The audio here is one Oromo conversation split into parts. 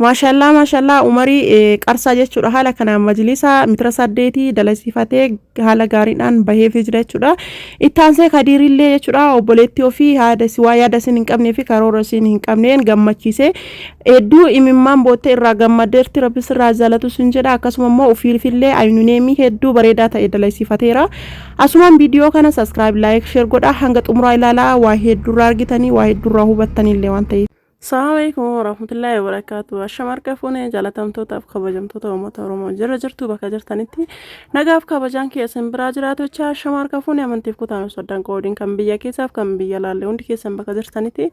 Maashallaa maashallaa umarii qarsaa jechuudha haala kanaan majlisa mitira saddeetii dalasiifatee haala gaariidhaan baheefii jira jechuudha. Ittaansee kadiirillee jechuudha obboleettii ofii haada si waa yaada isin hin qabnee fi karoora isin hin qabneen gammachiise hedduu imimmaan boottee irraa gammaddeerti rabbi sirraa jaalatu sin jedha akkasuma immoo ofiifillee aynuneemii hedduu bareedaa ta'e dalasiifateera. Asumaan viidiyoo kana subscribe like share godhaa hanga xumuraa ilaalaa waa hedduurraa argitanii waa hedduurraa hubattanillee waan ta'eef. Assalamu warahmatullahi wabarakatuh. Ashama harka fuune jaalatamtootaaf kabajamtoota uummata Oromoo jirra jirtu bakka jirtanitti nagaaf kabajaan keessan biraa jiraatu jecha ashama harka fuune amantiif kutaan osoo addaan qoodiin kan biyya keessaaf kan biyya laalle hundi keessan bakka jirtanitti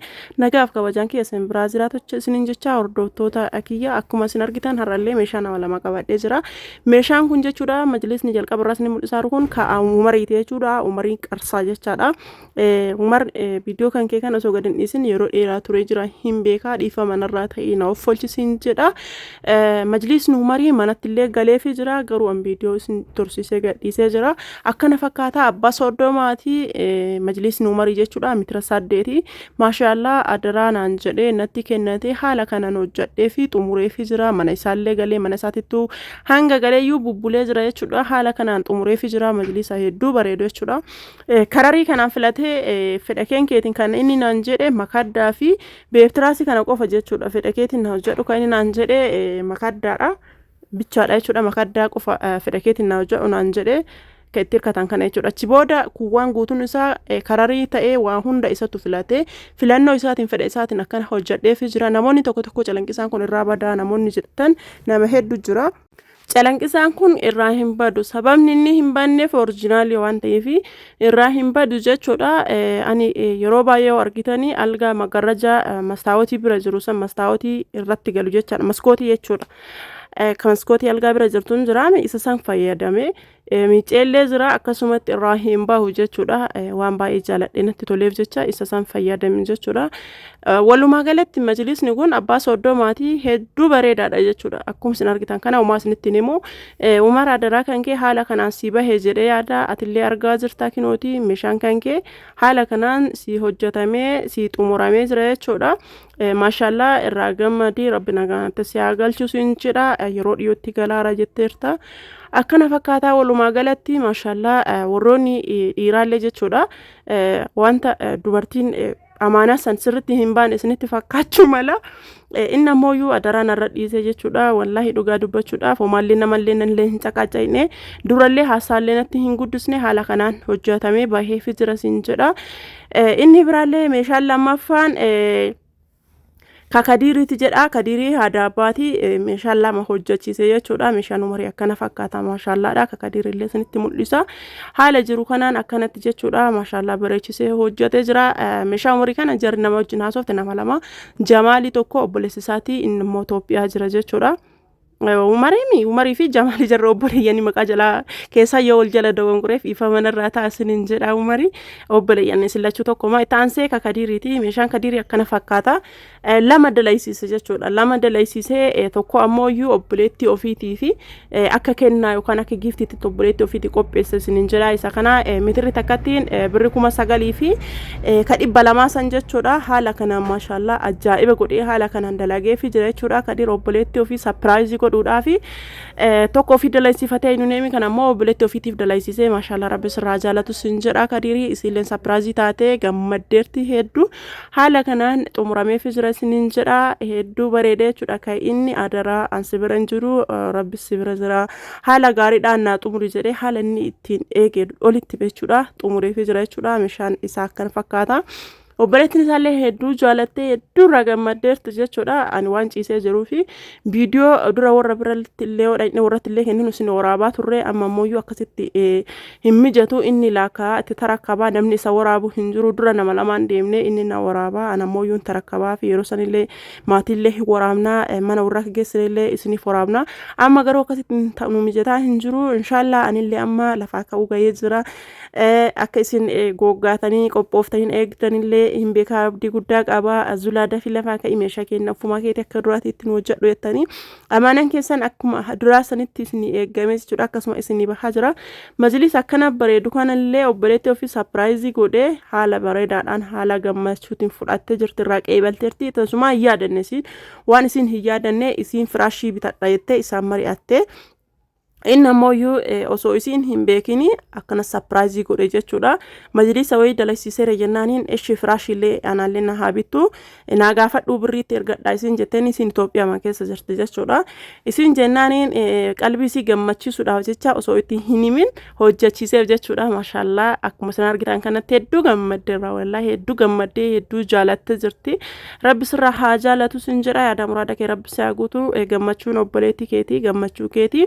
nagaaf kabajaan keessan biraa jiraatu jecha isiniin jecha hordoftoota kiyya akkuma isin argitan har'allee meeshaa nama lama qabadhee jira. Meeshaan kun jechuudha majlisni jalqaba irraa isin mul'isaa jiru kun ka'a umariiti jechuudha umarii qarsaa jechaadha. Umar viidiyoo kan kee kan osoo gad hin dhiisin yeroo dheeraa turee jira hin beekaa dhiifama narraa ta'ii na offolchisiin jedha. Majlisni Umarii manatti illee galeefii jira garuu an viidiyoo isin tursiisee gad dhiisee jira. Akkana fakkaataa abbaa soddomaatii majlisni Umarii jechuudha mitira saddeeti. Maashaallaa adaraa naan jedhee natti kennatee haala kanaan hojjadhee fi xumureefii jira mana isaallee galee mana isaatittuu hanga galeeyyuu bubbulee jira jechuudha haala kanaan xumureefii jira majlisa hedduu bareedu jechuudha. Kararii kanaan filatee fedha keetiin kan inni naan jedhe makaddaa fi beektiraasii kana qofa jechuudha. Fedha keetiin na hojjedhu kan inni naan jedhe makaddaadha. Bichaadha jechuudha. Makaddaa qofa fedha keetiin na hojjedhu naan jedhe kan itti hirkatan kana jechuudha. Achi booda kuuwwan guutuun isaa kararii ta'ee waa hunda isatu filatee filannoo isaatiin fedha isaatiin akkana hojjedheefii jira. Namoonni tokko tokko calanqisaan kun irraa badaa namoonni jedhan nama hedduu jira. Calanqisaan kun irraa hin badu. Sababni inni hin banneef orijinaalii waan ta'eef irraa hin badu jechuudha. Ani yeroo baay'ee yoo argitanii algaa magarrajaa mastaawotii bira jiru san mastaawotii irratti galu jechaadha. Maskootii jechuudha. Kan maskootii algaa bira jirtuun jiraame isa san fayyadame miiceellee jira akkasumatti irraa hin bahu jechuudha. Waan baay'ee jaaladhee natti toleef jecha isa san fayyadame jechuudha. Walumaa galatti majlisni kun abbaa soddomaatii hedduu bareedaadha jechuudha. Akkuma isin argitan kana homaa isinitti himu. Umar adaraa kan kee haala kanaan si bahe jedhee yaada atillee argaa jirta kinooti meeshaan kan kee haala kanaan si hojjetamee si xumuramee jira jechuudha. Maashaallaa irraa gammadii rabbi nagaanatti si haa galchu siin jedha yeroo dhiyootti galaara jetteerta. Akkana fakkaataa walumaa galatti maashaallaa warroonni dhiiraallee jechuudha wanta dubartiin amaanaa san sirritti hin baane isinitti fakkaachuu mala. Inni ammoo adaraa narra dhiise jechuudha. Wallaahi dhugaa dubbachuudhaaf homaallee namallee nallee hin caqaaca'ine durallee haasaallee natti hin guddisne haala kanaan hojjetamee baheefi jira siin jedha. Inni biraallee meeshaan lammaffaan ka kadiiriiti jedha. Kadiirii haadha abbaati meeshaan lama hojjechiise jechuudha. Meeshaan umarii akkana fakkaata maashaallaadha. Ka kadiirillee isinitti mul'isa. Haala jiru kanaan akkanatti jechuudha. Maashaallaa bareechisee hojjetee jira. Meeshaa umarii kana jarri nama wajjin haasofte nama lama. Jamaalii tokko obboleessi isaatii inni immoo Itoophiyaa jira jechuudha. Umariin Umarii fi Jamaalii jarra obboleeyyanii maqaa jalaa keessaa yoo wal jala dogongoreef ifa manarraa taasinin jedha Umarii obboleeyyan isin lachuu tokkuma itti aansee ka Kadiiriiti meeshaan Kadiirii akkana fakkaata lama dalaysiise jechuudha lama dalaysiisee tokko ammoo iyyuu obboleettii ofiitii fi akka kennaa yookaan akka giiftiitti obboleettii ofiitii qopheesse isinin jedha isa kana mitirri takkattiin birri 9,000 fi ka 200 san jechuudha haala kanaan maashaallaa ajaa'iba godhee haala kanaan dalageefi jira jechuudha Kadiir obboleettii ofii sapiraayizii godhuudhaafi tokko ofii dalaysiifatee inni neemi kana ammoo obboleettii ofiitiif dalaysiisee maashaallaa rabbi sirraa jaalatu sin jedha Kadiirii isiilleen sapiraayizii taatee gammaddeerti hedduu haala kanaan xumurameefi jira isiniin jedha hedduu bareedee jechuudha kan inni adaraa an si bira hin jiru rabbi si bira jira haala gaariidhaan naa xumuri jedhee haala inni ittiin eege olitti jechuudha xumureefii jira jechuudha meeshaan isaa akkana fakkaata. Obboleettiin isaallee hedduu jaalattee hedduu irraa gammaddeerti jechuudha. Ani waan ciisee jiruu fi viidiyoo dura warra biratti illee dhaqnee warratti illee kenninu isin waraabaa turre amma ammoo akkasitti hin mijatu inni laakaa itti tarakkabaa namni isa waraabu hin jiru dura nama lamaan deemnee inni na waraabaa ana ammoo tarakkabaa fi yeroo sanillee maatiillee hin waraabnaa mana warraa geessinillee isiniif waraabnaa amma garuu akkasitti nu mijataa hin jiru inshaallaa anillee amma lafaa ka'uu ga'ee jira akka isin googgaatanii qophooftanii eegdanillee hin beekaa, abdii guddaa qaba. Zulaa, dafii lafaa ka'ii, meeshaa kenna ofumaa keetii akka duraatti ittiin hojjedhu jettanii amaanaan keessan akkuma duraa sanitti isinii eegame jechuudha. Akkasuma isinii bahaa jira. Majlis akkana bareedu kanallee obboleettii ofii surprise godhee haala bareedaadhaan, haala gammachuutiin fudhattee jirti, irraa qeebalteerti. Tasuma hin yaadanne isiin, waan isiin hin yaadanne isiin firaashii bitadha jettee isaan mari'attee, inni ammoo osoo isiin hin beekini akkana surprise godhe jechuudha. Majlisa wayii dalagsiiseera jennaaniin, ishee firaashiillee anaallee na haa bittu, naa gaafadhuu, birriitti ergadha isiin jetteen. Isiin Itoophiyaa keessa jirti jechuudha. Isiin jennaaniin qalbii isii gammachiisuudhaaf jecha osoo itti hin himin hojjechiiseef jechuudha. Maashaallaa, akkuma isin argitan kanatti hedduu gammaddeerra, wallaahi hedduu gammaddee, hedduu jaalattee jirti. Rabbi sirraa haa jaalatu sin jedha. Yaada muraada kee Rabbi si haa guutu. Gammachuun obboleettii keetii gammachuu keetii.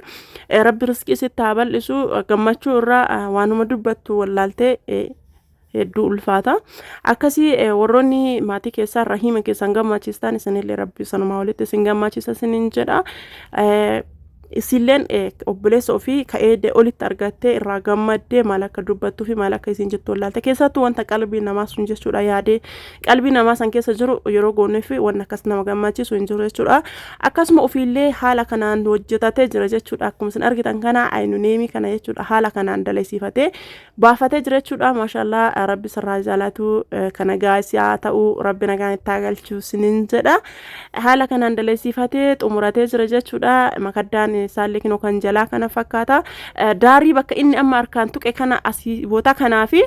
Rabbi riskii sitti haa bal'isu. Gammachuu irraa waanuma dubbattu wallaaltee, hedduu ulfaata. Akkasii warroonni maatii keessaa rahiima keessan gammachiistan, isinillee Rabbi sanumaa walitti isin gammachiisa isinin jedha. Isilleen obboleessa ofii ka'ee olitti argattee irraa gammaddee, maal akka dubbattuu fi maal akka isin jettu wallaalte. Keessattuu wanta qalbii namaa sun jechuudha, yaadee qalbii namaa san keessa jiru yeroo goonee fi wanni akkas nama gammachiisu hin jiru jechuudha. Akkasuma ofiillee haala kanaan hojjetatee jira jechuudha. Akkuma isin argitan kana aynuneemii kana jechuudha, haala kanaan dalasiifatee baafatee jira jechuudha. Maashallaa, Rabbi sirraa jaalatu, kana gaasii haa ta'u, Rabbi nagaan itti haa galchuu sinin jedha. Haala kanaan dalasiifatee xumuratee jira jechuudha. Makaddaan isaallee kinoo kan jalaa kana fakkaata. Daarii bakka inni amma harkaan tuqe kana asii boota kanaa fi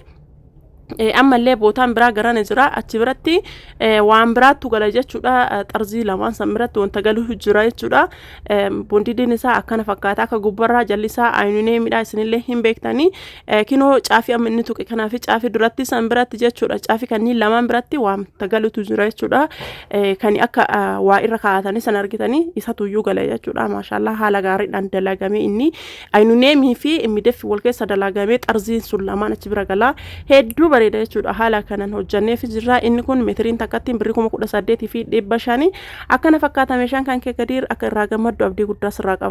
ammallee bootaan biraa garana jira. Achi biratti waan biraattu gala jechuudha. Xarzii lamaan san biratti wanta galu jira jechuudha. Bondidiin isaa akkana fakkaata. Akka gubbarraa jalli isaa aynuneemidha, isinillee hin beektanii. Kinoo caafii amma inni tuqe kanaa fi caafii duratti san biratti jechuudha, caafii kanneen lamaan biratti wanta galutu jira jechuudha. Kan akka waa irra kaa'atanii san argitanii, isatu iyyuu gala jechuudha. Maashaallaa, haala gaariidhaan dalagamee, inni aynuneemii fi mideffi wal keessa dalagamee, xarziin sun lamaan achi bira gala. Hedduu bareeda jechuudha. Haala kanaan hojjanneef jirra. Inni kun meetiriin takkatti birrii 18,500 akkana fakkaata. Meeshaan kan kee, Kadiir, akka irraa gammaddu abdii guddaa sirraa qaba.